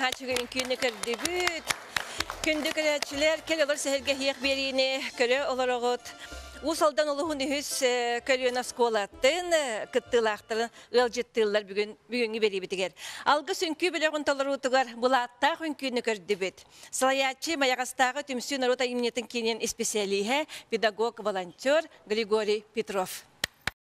Наһаа үчүгэй үҥкүүнү көрдүбүт. Күндү көрөөччүлэр, кэл олор сэһэргэһиэх биэриини көрө олороҕут. Уус Алдан улууһун үһүс көлүөнэ оскуолатын кыттыылаахтарын ыалдьыттыыллар бүгүн бүгүҥҥү биэриибитигэр. Алгыс үҥкүү бөлөҕүн толоруутугар былааттаах үҥкүүнү көрдүбүт. Салайааччы Майаҕастааҕы түмсүү норуот айымньытын киинин исписэлииһэ, педагог-волонтер Григорий Петров.